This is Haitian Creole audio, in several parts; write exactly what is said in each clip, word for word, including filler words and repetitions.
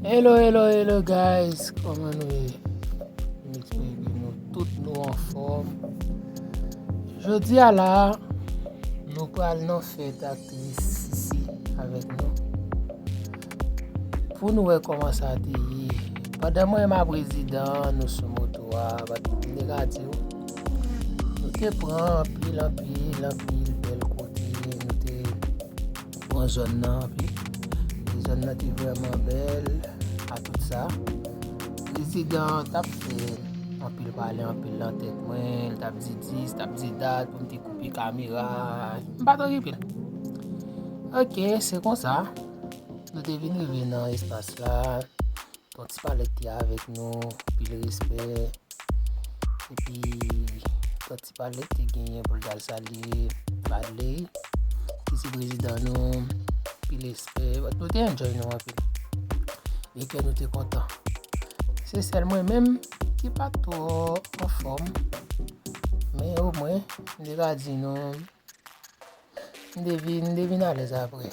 Hello, hello, hello, guys. Kòman nou ye? M espere ke nou tout nou anfòm. Jodi a la, nou pral nan fèt aktris Sisi avèk nou. Pou nou wè kòman sa te ye. Pandan mwen menm a prezidan, nou sou moto a, bat m te ka di w. Nou te pran anpil, anpil, anpil bèl kote. Nou te pran zòn nan anpil. E zòn nan te vrèman bèl a tout sa. Prezidan t ap fè anpil pale, anpil nan tèt mwen. L t ap di dis, t ap di dat, pou m te koupe kamera. M pa t okipe l. Ok, se konsa. Nou te vin rive nan espas la. Ton Ti Palèt te avèk nou, anpil respè. Epi, Ton Ti Palèt te genyen pou l t al salye Fadley, ki se prezidan nou, anpil respè. But nou te enjoy nou anpil. E kè nou te kontan. Se sèl mwen menm ki pa t twò anfòm. Men omwen, m te ka di nou, m te vin, m te vin alèz apre.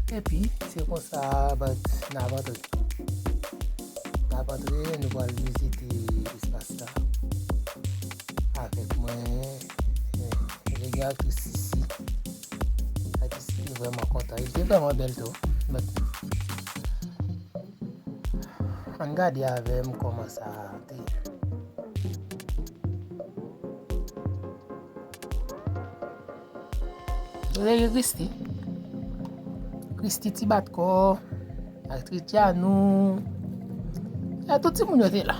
Epi, se konsa, but, n ap antre. N ap antre, nou pral vizite espas la. Avèk mwen, eh, le gen aktris Sisi. Aktris Sisi te vrèman kontan. Li te vrèman bèl tou. But, ann gade avè m kòman sa te ye. Soleil Christie. Christie Ti Bat Kò, aktris Djanou. Ya, tout timoun yo te la.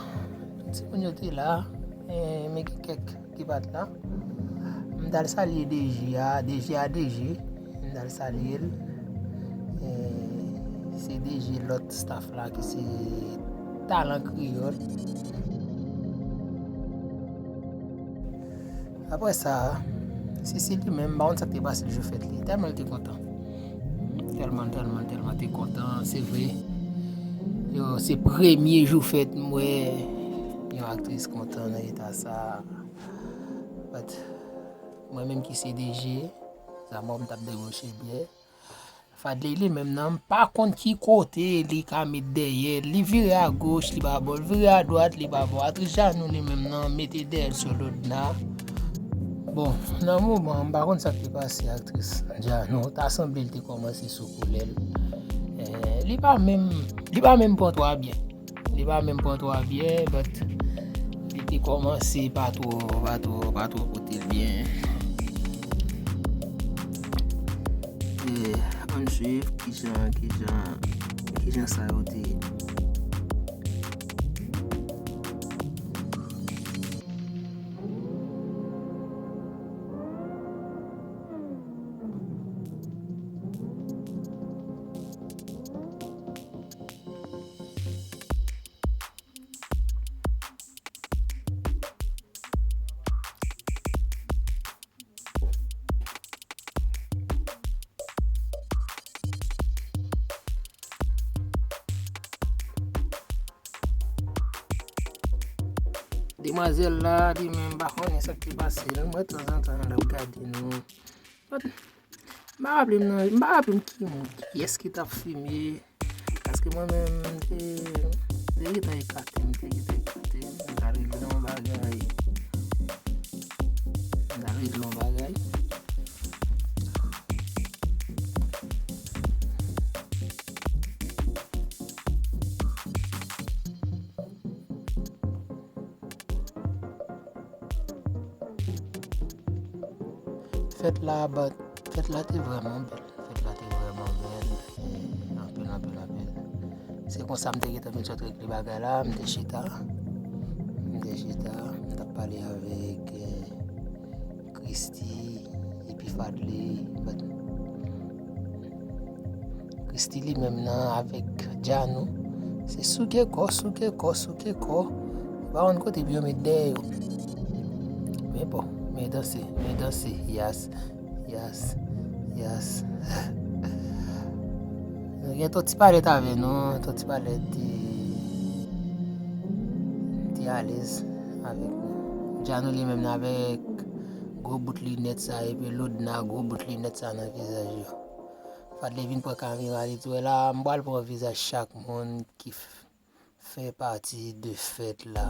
Tout timoun yo te la. Eh, men gen kèk ki pa t la. M t al salye D J a, D J a D J. M t al salye l. Eh, se D J lòt staff la ki se Talan Kreyòl. Apre sa, Sisi li menm, m pa konn sa k te pase l jou fèt li. Tèlman l te kontan. Tèlman, tèlman, tèlman te kontan. Se vre. Yo, se premye jou fèt m wè yon aktris kontan nan eta sa. But, mwen menm ki se D J, sa mò m t ap debouche byen. Fadley li menm nan, m pa konn ki kote li ka met dèyè l. Li vire agoch, li pa bon. Li vire adwat, li pa bon. Aktris Djanou li menm nan, mete dèyè l sou Lodna. Bon, nan moman, m pa konn sa k te pase aktris Djanou. Ta sanble l te kòmanse sou koulè l. Eh, li pa menm, li pa menm pran twa byen. Li pa menm pran twa byen, but li te kòmanse pa twò, pa twò, pa twò pote l byen. E, ann swiv kijan, kijan, kijan sa yo te ye. Demwazèl la, li menm, m pa konnen sa k te pase l. Mwen, tanzantan, l ap gade nou. But, m pa raple m nan, m pa raple m ki moun, kiyès ki t ap filme. Paske mwen menm, m te, m te gentan ekate, m te gentan ekate. M t al regle yon bagay. M t al regle yon bagay. Fèt la, but, fèt la te vrèman bèl. Fèt la te vrèman bèl. E, anpil, anpil, anpil. Se konsa m te gentan vin sot regle bagay la, m te chita. M te chita, m t ap pale avèk, eh, Christie, epi Fadley, but Christie li menm nan avèk Djanou, se souke kò, souke kò, souke kò. Yo pa konn kote pou yo met dèyè yo. Men bon, men danse, men danse, yas, yas, yas. Nou gen Ton Ti Palèt avè nou, Ton Ti Palèt te, te alèz avèk nou. Djanou li menm nan avèk gwo bout linèt sa, epi Lodna gwo bout linèt sa nan vizaj yo. Fadly vin pran kamera li, di, "Wè la, m pral pran vizaj chak moun ki f-, fè pati de fèt la."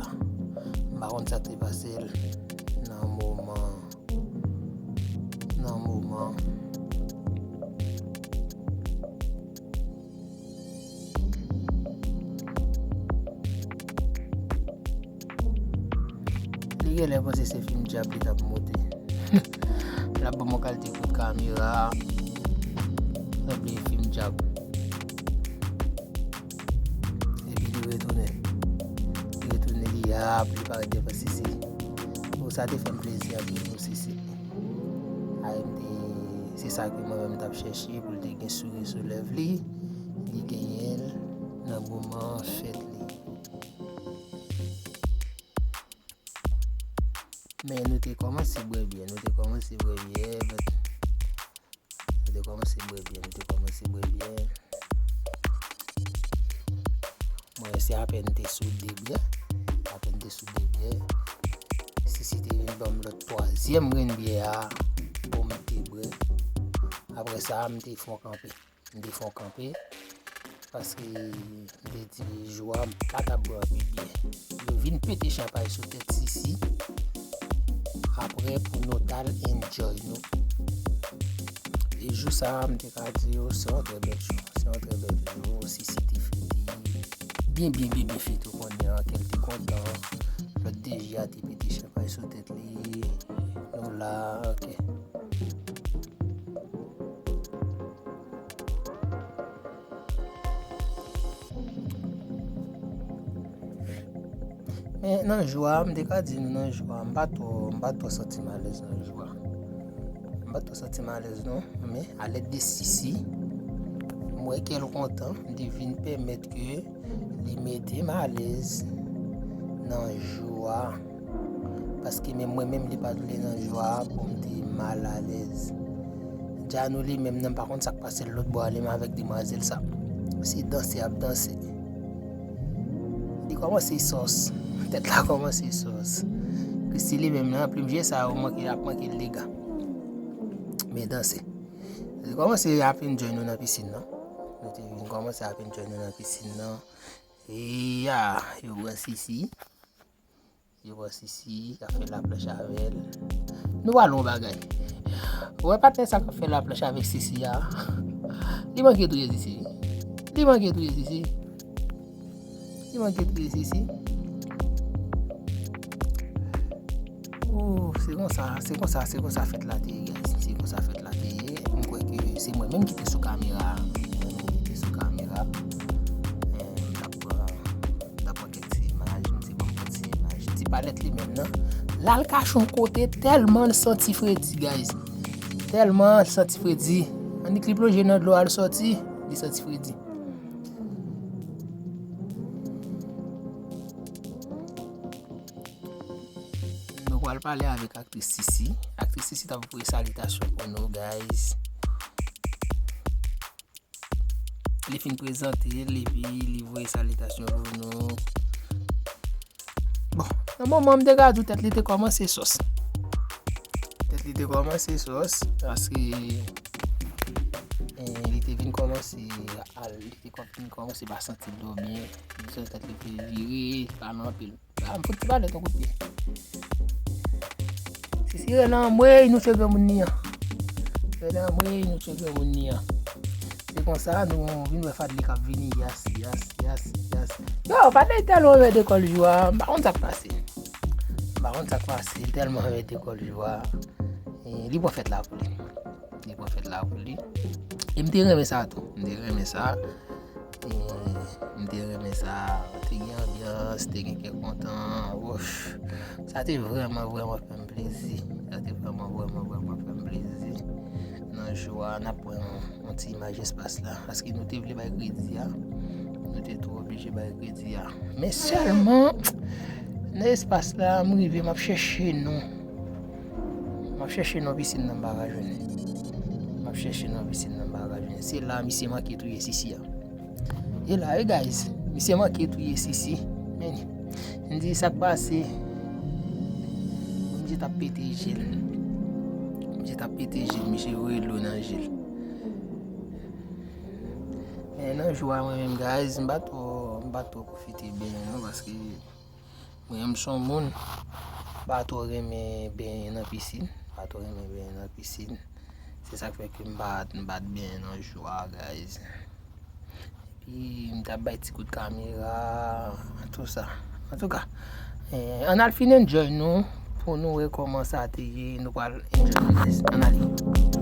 M pa konn sa k te pase l nan moman, nan moman. Li genlè panse se fim dyab li t ap monte. L ap ban m yon kalite kout kamera. Sanble fim dyab. Epi li retounen. Li retounen, li ap, li parèt devan Sisi. Bon, sa te fè m plezi anpil pou Sisi. Ay, m te, se sa ke mwen menm m t ap chèche, pou l te gen souri sou lèv li. Li genyen l nan moman fèt li. Men nou te kòmanse bwè byè, nou te kòmanse bwè byè, but nou te kòmanse bwè byè, nou te kòmanse bwè byè. Mwen, se apèn te sou de byè, apèn te sou de byè. Sisi te vin ban m lòt twazyèm grenn byè a pou m te bwè. Apre sa, m te fè yon kanpe. M te fè yon kanpe, paske m te di jou a m pa t ap bwè anpil byè. Yo vin pete chanpay sou tèt Sisi. Apre, pou nou t al enjoy nou. E jou sa a, m te ka di yo, se yon trè bèl jou. Se yon trè bèl jou. Sisi te fete. Byen, byen, byen, byen fete, ou konnen, kè l te kontan. Lòt D J a te pete chanpay sou tèt li. Nou la, ok. Men nan jou a, m te ka di nou nan jou a, m pa twò, m pa twò santi m alèz nan jou a. M pa twò santi m alèz non, men alèd de Sisi, m wè kè l kontan, li vin pèmèt ke li mete m alèz nan jou a. Paske menm mwen menm li pa t vle nan jou a pou m te mal alèz. Djanou li menm nan pa konn sa k pase l lòt bò a li menm avèk demwazèl sa. Se danse ap danse. Li kòmanse sòs. Tèt la kòmanse sòs. Christy li menm nan, plim je sa yo manke, ap manke l dega. Men danse. Li kòmanse ap enjoy nou nan pisin nan. Nou te vin kòmanse ap enjoy nou nan pisin nan. E ya, yo pran Sisi. Yo pran Sisi, y ap fè laplanch avè l. Nou pral yon bagay. Ou wè patnè sa k ap fè laplanch avèk Sisi a? Li manke touye Sisi. Li manke touye Sisi. Li manke touye Sisi. Ooh, se konsa, se konsa, se konsa fèt la te ye, guys. Se konsa fèt la te ye. M kwè ke se mwen menm ki te sou kamera. Mwen menm ki te sou kamera. Eh, m t ap pran, m t ap pran kèk ti imaj, m di ban m pran ti imaj. Ti palèt li menm nan, l al kache yon kote tèlman l santi fredi, guys. Tèlman l santi fredi. Annik li plonje nan dlo a, l sòti, li santi fredi. Nou pral pale avèk aktris Sisi. Aktris Sisi t ap voye salitasyon pou nou, guys. Li fin prezante l, epi li voye salitasyon pou nou. Bon, nan moman m te ka di w tèt li te kòmanse sòs. Tèt li te kòmanse sòs, paske, eh, li te vin kòmanse al, li te kò-, vin kòmanse pa santi l twò byen. Li santi tèt li te vire, pa nan anpil. A, m fout ti palèt yon kout pye. Sisi rele anmwey, nou tchwe granmoun li an. Rele anmwey, nou tchwe granmoun li an. Se konsa, nou vin wè Fadly k ap vini, yas, yas, yas, yas. Yo, Fadly tèlman mèt dekòl jou a, m pa konn sa k pase. M pa konn sa k pase, li tèlman mèt dekòl jou a. E, li pran fèt la pou li. Li pran fèt la pou li. E m te renmen sa tou. M te renmen sa. E, m te renmen sa. Te gen anbyans, te gen kè kontan. Wof. Sa te vrèman, vrèman fè m plezi. Sa te vrèman, vrèman, vrèman fè m plezi. Nan jou a, n ap pran yon, yon ti imaj espas la. Paske nou te vle bay kredi a. Nou te tou oblije bay kredi a. Men sèlman, nan espas la, m rive, m ap chèche nou. M ap chèche non pisin nan, m pa ka jwenn li. M ap chèche non pisin nan, m pa ka jwenn li. Se la misye manke touye Sisi a. E la wi, guys, misye manke touye Sisi. Men, m di sa k pase. Misye t ap pete je l. Misye t ap pete je l, misye voye dlo nan je l. Nan jou a mwen menm, guys, m pa twò, m pa twò pwofite benyen non, paske mwen menm se yon moun m pa twò renmen benyen nan pisin, m pa twò renmen benyen nan pisin. Se sa k fè ke m pa, m pa t benyen nan jou a, guys. Epi m t ap bay ti kout kamera, tou sa. Antouka, eh, ann al fin enjoy nou pou nou wè kòman sa te ye. Nou pral enjoy nou, guys. Ann ale.